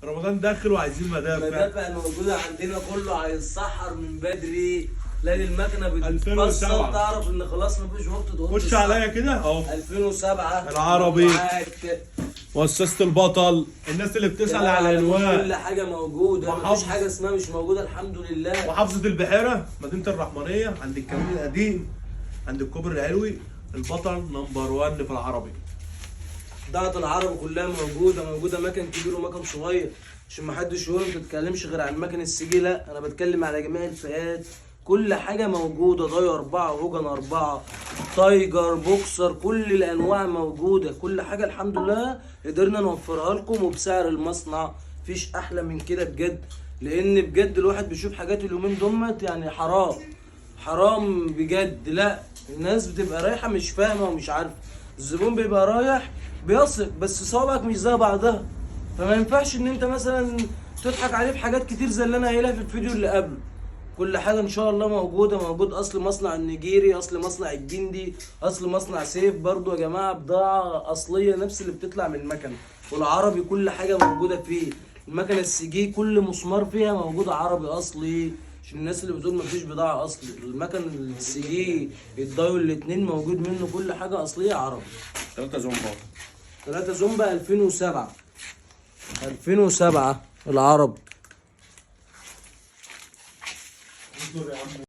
رمضان داخل وعايزين مدافع. مدافع موجودة عندنا، كله هيتسحر من بدري. لان المكنه 2007. بتفصل تعرف ان خلاص مفيش وقت تقوم. خش عليا كده اهو. 2007 العربي. معاك. مؤسسة البطل، الناس اللي بتسأل على كل العنوان. حاجة موجودة، مفيش حاجة اسمها مش موجودة الحمد لله. محافظة البحيرة، مدينة الرحمانية، عند الكمين القديم، عند الكوبري العلوي. البطل number 1 في العربي. بضاعة العرب كلها موجودة، موجودة مكن كبير ومكن صغير، عشان ما حدش يقول ما بتتكلمش غير عن مكن السي جي. لا، انا بتكلم على جميع الفئات، كل حاجة موجودة. دايو 4، هوجن 4، تايجر، بوكسر، كل الأنواع موجودة. كل حاجة الحمد لله قدرنا نوفرها لكم وبسعر المصنع. مفيش أحلى من كده بجد، لأن بجد الواحد بيشوف حاجات اليومين دمت يعني حرام حرام بجد. لا، الناس بتبقى رايحة مش فاهمة ومش عارفة. الزبون بيبقى رايح بيثق، بس صوابعك مش زي بعضها، فما ينفعش ان انت مثلا تضحك عليه في حاجات كتير زي اللي انا قايلها في الفيديو اللي قبله. كل حاجة ان شاء الله موجودة. موجود اصل مصنع النيجيري، اصل مصنع الجندي، اصل مصنع سيف برضو يا جماعة، بضاعة اصلية نفس اللي بتطلع من المكنة. والعربي كل حاجة موجودة فيه. المكنة السي جي كل مسمار فيها موجود عربي اصلي، عشان الناس اللي بتقول مفيش بضاعة اصلي. المكن السي جي الدايو الاتنين موجود منه كل حاجة اصلية عربي. 3 زومبا. 3 زومبا 2007، 2007 العرب.